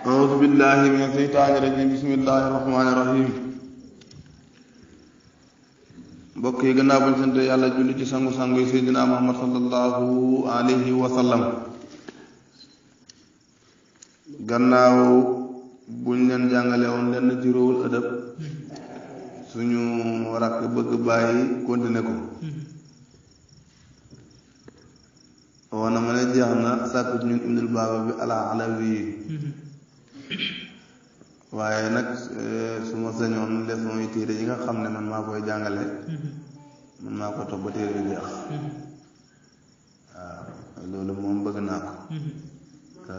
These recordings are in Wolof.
أعوذ بالله من الشيطان الرجيم بسم الله الرحمن الرحيم mbokk yi gannaaw buñ sant yàlla julli ci sangu-sangu yi seydina Muhammad sallallahu alayhi wa sallam gannaaw buñ leen jàngale woon lenn ci ruuhul adab suñu rakk bëgg bàyyi continuer ko wana ma ne jeex na sàkku ci ñun ibnul baaba bi ala alawi waaye nag su ma sañoon leçon yi téere yi nga xam ne man maa koy jàngale man maa ko topp ba téere bi jeex waaw loolu moom bëgg naa ko te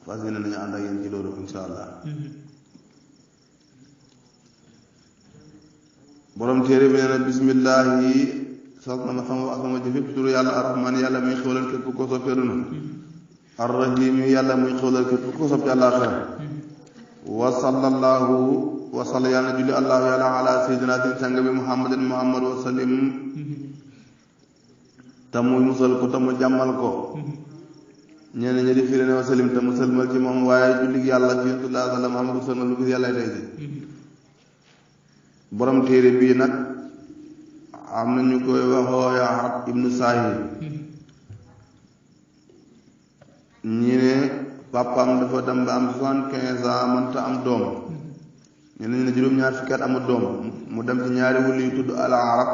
fas yéene nañu ànd ak yéen ci loolu insha allah borom téere bi nee na bismillahi sos na ma sama ak sama jëf yëpp turu yàlla arrahmaan yàlla muy xewlal képp ko sopp àdduna arrahim yàlla muy xewlal képp ko sopp àllaaxira wa sallallahu wa salla yàlla julli allahu yàlla ala sayyidina seen sang bi muhammadin muhammad wa sallim te mu musal ko te mu jàmmal ko ñeneen ñi di firi ne wa sallim te mu sëlmal ci moom waaye julli yàlla ci sallallahu alayhi wa sallam muhammadu sëlmal lu gis yàlla tey ji borom téere bii nag am na ñu koy waxoo Yaarab ibnu Saahil ñi ne papaam dafa dem ba am 75 ans mënta am doom ñeneen ñi ne juróom-ñaar fukki at amul doom mu dem ci ñaari wuli yu tudd al arab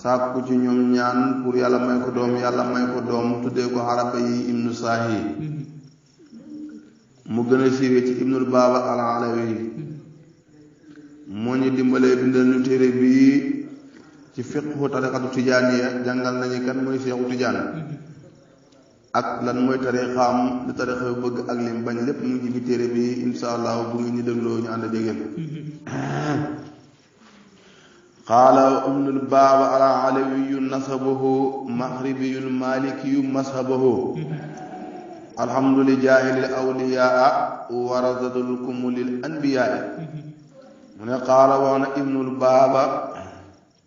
sàkku ci ñoom ñaan pour yàlla may ko doom yàlla may ko doom tuddee ko Araba yi ibnu Saahil mu gën a siiwee ci ibnul baaba al alawi moo ñu dimbalee bindal ñu téere bii ci fiqhu tariqatu tijaaniya jàngal nañu kan mooy seexu tijaan ak lan mooy tariqaam li tariqa yu bëgg ak lim bañ lépp mu ngi ci téere bi insha allah bu ngi ñu dégloo ñu ànd jégéen qaala ibnul baaba ala alawiyu nasabahu maxribiyu malikiyu mashabahu alhamdu li jaahilil awliyaa warasatul kumulil anbiyaa mu ne qaala wax na ibnul baaba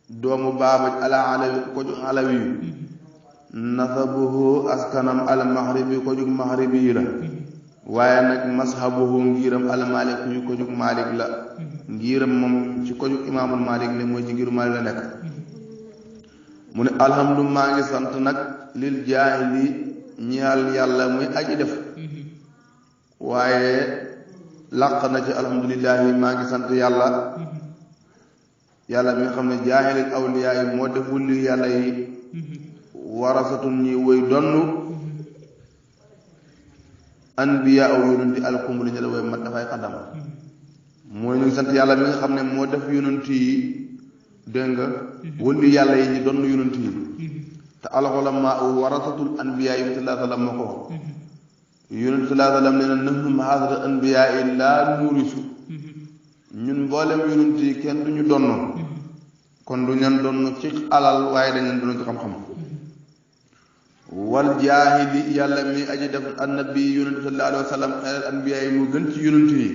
doomu baaba ala alawi ko jug alawi yu nasabuhu askanam al maxribi ko jug maxribi yi la waaye nag mashabuhu ngiram al malik yu ko jug malik la ngiram moom ci ko jug imaamul malik ne mooy ci ngiru malik la nekk mu ne alhamdu maa ngi sant nag lil jaahili ñaal yàlla muy aji def waaye làq na ci alhamdulillahi maa ngi sant yàlla yàlla mi nga xam ne jaahilil awliyaa yi moo def wulli yàlla yi warasatun ñi woy donn anbiyaa aw yonanti alkumuli ñu la woy mat dafay xaddam mooy ñu ngi sant yàlla mi nga xam ne moo def yonant yi dégg nga wulli yàlla yi ñi donn yonant yi te alxulamaa warasatul anbiyaa yi sallallahu alayhi wa sallam moo ko yonent sallallahu alayhi wa sallam nee na nahnu ma'ashara anbiyaa yi laa nuurisu ñun mboolem yonent yi kenn duñu donn kon du ñan donn ci alal waaye dañ leen donn ci xam-xam wal jaahili yàlla mi aji def annabi yonent sallallahu alayhi wa sallam xeeral anbiyaa yi mu gën ci yonent yi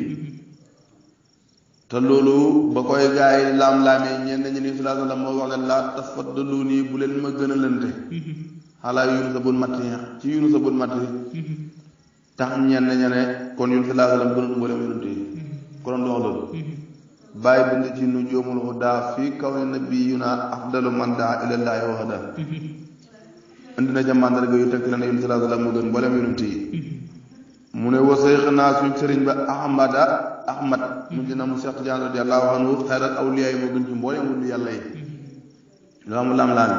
te loolu ba koy gaa yi laam-laamee ñenn ñi ni sallallahu alayhi wa sallam moo wax ne laa tafaddaluunii bu leen ma gën a lante xalaa yunusa bun matti ci yunusa bun matti tax ñenn ña ne kon yun sallallahu alayhi wa sallam gënoon mboolem yonent yi konoon du wax loolu bàyyi bind ci nujuumul hudaa fii kawni nabiyyuna afdalu man daa ilallaahi wahda indi na ca màndarga yu tekk la ne yun sallallahu alayhi wa sallam mu gën mboolem yonent yi mu ne wa seyxnaa suñ sëriñ ba ahmad mu dina mu Seex Tijaan radiyallaahu anhu xayral awliyaa yi moo gën ci mboolem wulli yàlla yi loo mu lam-laami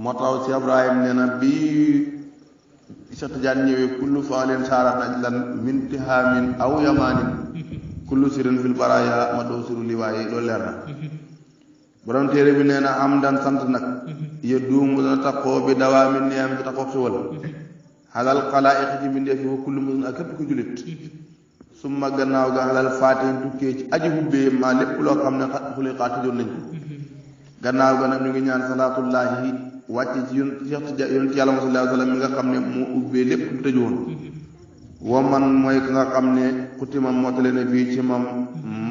moo tax si Ibrahim nee na bii Seex Tijaan ñëwee kullu faalin saarat najlan min tihaamin aw yamaanin kullu sirin fil baraaya ma doo siru liwaayi loolu leer na borom téere bi nee na am daan sant nag ya duumu dana taxoo bi dawaa mi neam bi taxoo xiwal xalal xalaa'iq ci mbindee fi wa kullu muslim ak képp ku jullit summa gannaaw ga xalal faatihin tukkee ci aji hubbee maa lépp loo xam ne xuli xaatijoon nañ ko gannaaw ga nag ñu ngi ñaan salaatullaahi wàcc ci yonent yàlla sallallahu alayhi wa sallam mi nga xam ne moo ubbee lépp lu tëju woon wa man mooy ka nga xam ne xutima mootale na fii ci moom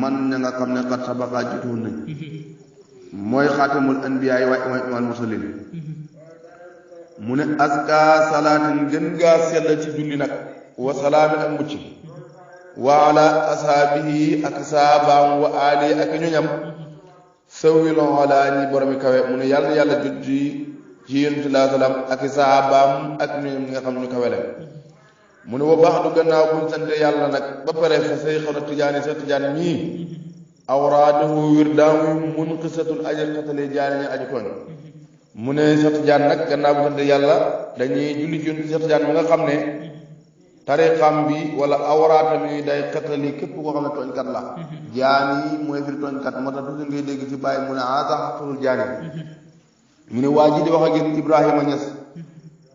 man ña nga xam ne xat sabaqaa jiitu woon nañ mooy xaatimul anbiyaa yi wa imaamul mursaliin mu ne aska salaatin gën gaa sell ci julli nag wa salaamin ak mucc wa ala ashaabihi ak saabaam wa ali ak ñoñam sawil ala ñi boromi kawe mu ne yàlla yàlla julli ci yonent bi salaam ak saabaam ak ñoñam ñi nga xam ñu kawe la mu ne wa baax du gannaaw buñ sante yàlla nag ba pare fa say xona tijaani sa tijaan ñii awraadahu wirdaamu munqisatul aji xatale jaani ñi aji koñ mu ne sa tijaan nag gannaaw bu sante yàlla dañuy julli ci yonent sa tijaan bi nga xam ne tariqam bi wala awraatam yi day xatali képp koo xam ne tooñkat la jaani mooy firi tooñkat moo tax toujours ngay dégg ci bàyyi mu ne asa xaqul jaani mu ne waa ji di wax ak yéen Ibrahima Ñas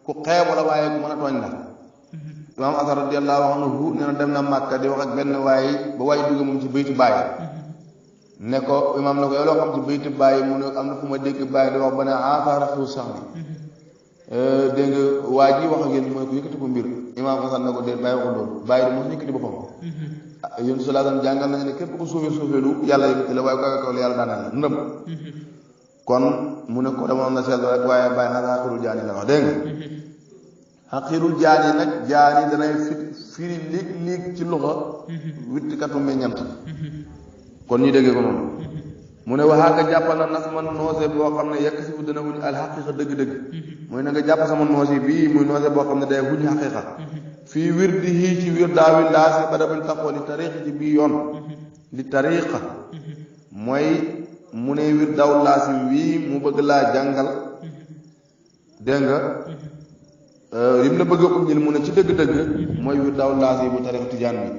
ku xeebu la waaye ku mën a tooñ la imaam Asar radiyallahu anhu nee na dem na Màkka di wax ak benn waaye ba waaye dugg moom ci bayti bàyyi ne ko imaam ne ko yow loo xam ci bayti bàyyi mu ne am na fu ma dégg bàyyi di wax ba ne asa raxu sax dégg nga waa ji wax ak yéen mooy ko yëkkati ko mbir imaam Asar ne ko déet bàyyi ko loolu bàyyi di mos yëkkati boppam yéen su laasan jàngal nañu ne képp ko suufeelu yàlla yëkkati la waaye kawe kaw la yàlla daaneel la ndëm kon mu ne ko demoon na seetlu rek waaye bàyyi na xaqirul jaani la wax dégg nga xaqirul jaani nag jaani danay firi léeg-léeg ci luxa wittikatu meññant kon ñu déggee ko noonu mu ne waxaa nga jàppal na nas man noose boo xam ne yekk si fu dana wuñ alxaqiqa dëgg-dëgg mooy na nga jàpp sama noose bii muy noose boo xam ne day wuñ xaqiqa fii wirdi hii ci wir daawi laa si ba dafañ taxoo li tariqa ci bii yoon li tariqa mooy mu ne wir daw laa si wii mu bëgg laa jàngal dégg nga lim la bëgg a uññil mu ne ci dëgg-dëgg mooy wir daw laa si bu tariqa tijaan bi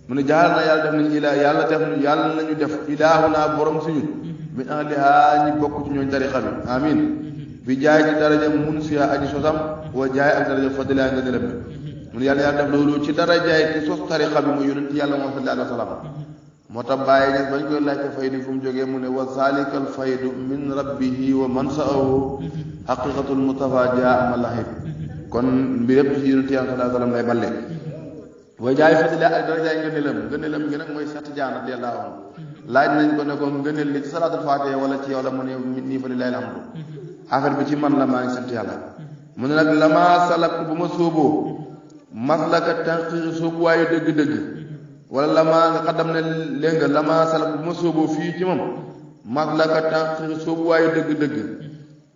mu ne jaxal na yàlla def nañu ilaa yàlla nañu def ilaahu naa borom suñu min ahliha ñi bokk ci ñooñ tariqa bi amin bi jaay ci daraja mun siya aji sosam wa jaay ak daraja fadila nga dërëm bi mu ne yàlla def loolu ci darajaay ki sos tariqa bi mu yonent yàlla moom sallallahu alayhi wa sallam moo tax bàyyi ñes bañ koy laajte faydu fu mu jógee mu ne wa salikal faydu min rabbihi wa man sa'ahu haqiqatul mustafa jaa ama lahib kon mbir yëpp ci yonent yàlla sallallahu alayhi wa sallam lay balle way jaay fadila ak darajaay ngëneelam gi nag mooy Seex Tijaan radiyallahu anhu laaj nañ ko ne ko ngëneel li ci salaatul faatiha wala ci yow la mu ne nii fa lillahi alhamdu affaire bi ci man la maa ngi sant yàlla mu ne nag lama salak bu ma sóoboo maslaka tanqiq sóobuwaayu dëgg-dëgg wala lama nga xaddam ne léegi nga lama salak bu ma sóoboo fii ci moom maslaka tanqiq sóobuwaayu dëgg-dëgg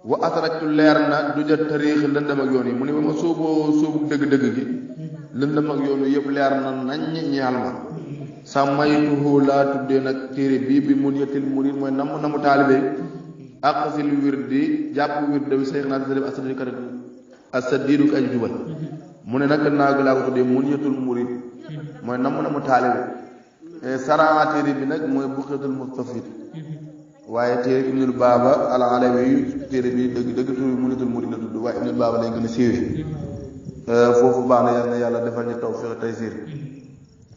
wa asraktu leer na du jot tariix lëndam ak yoon yi mu ne ba ma sóoboo sóobu dëgg-dëgg gi lëndam ak yoonu yëpp leer na nañ ñeexal ma sàmmaytuhu laa tuddee nag téere bii bi mun yetil murid mooy namu taalibe aqsil wirdi jàpp wirde wi seex naa def asadiidu ko aji jubal mu ne nag naagu laa ko tuddee mun yetul murid mooy namu taalibe saraa téere bi nag mooy buqyatul mustafid waaye téere ibnul baaba al alawi téere bi dëgg tur bi mun yetul murid la tudd waaye ibnul baaba lay gën a siiwee foofu baax na yal na yàlla defal ñu tawfiq taysiir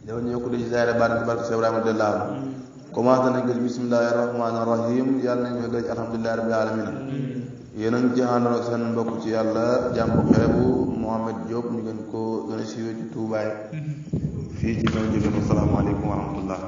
dafa ñu yokku di ci zaahir baatin ci barke Seex Ibrahima radiyallaahu anhu commencé nañ ko ci bismillaahi rahmaani rahiim yàlla nañ ko ci alhamdulillaahi rabbil aalamiin yéen a ngi ci àndoon ak seen mbokk ci yàlla jàmm xeebu Mohamed Diop ñu gën ko gën a siiwee ci Tuubaay fii ci gën a jóge asalaamaaleykum wa rahmatullah